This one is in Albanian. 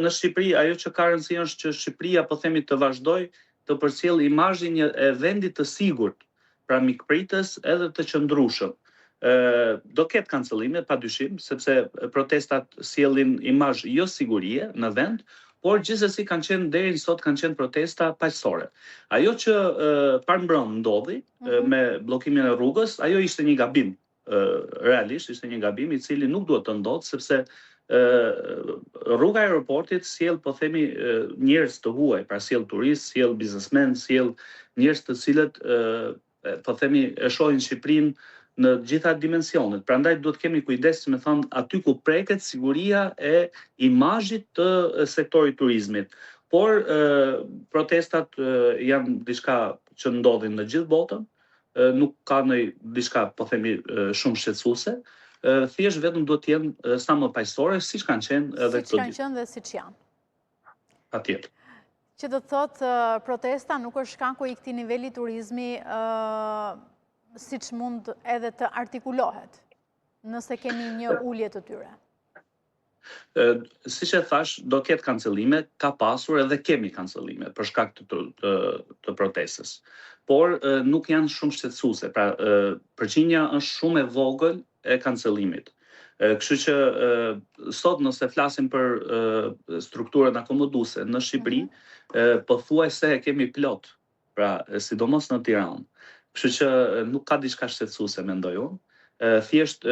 Në Shqipëri ajo që ka rëndësi është që Shqipëria po themi të vazhdojë të përcjellë imazhin një e vendit të sigurt, pra mikpritës edhe të qëndrueshëm. Ë do ketë kancelime padyshim, sepse protestat sjellin imazh jo sigurie në vend, por gjithsesi kanë qenë deri në sot kanë qenë protesta paqësore. Ajo që parmbrëm ndodhi mm -hmm. me bllokimin e rrugës, ajo ishte një gabim realisht ishte një gabim i cili nuk duhet të ndodhë sepse rruga e aeroportit sjell po themi njerëz të huaj, pra sjell turistë, sjell biznesmen, sjell njerëz të cilët po themi e shohin Shqipërinë në të gjitha dimensionet. Prandaj duhet të kemi kujdes, me thënë, aty ku preket siguria e imazhit të sektorit turizmit. Por protestat janë diçka që ndodhin në gjithë botën, nuk ka ndonjë diçka, po themi, shumë shqetësuese, thjesht vetëm duhet të jenë sa më paqësore, siç kanë qenë edhe këto ditë. Siç kanë qenë dhe siç janë. Patjetër. Që do të thotë protesta nuk është shkaku i këtij niveli turizmi siç mund edhe të artikulohet, nëse kemi një ulje të tyre. Siç e thashë, do ketë kancelime, ka pasur edhe kemi kancelime për shkak të të, të, të protestës. Por nuk janë shumë shqetësuese, pra përqindja është shumë e vogël e kancelimit. Kështu që sot nëse flasim për strukturën akomoduese në Shqipëri, mm -hmm. pothuajse e kemi plot, pra sidomos në Tiranë. Kështu që nuk ka diçka shqetësuese mendoj unë. Thjesht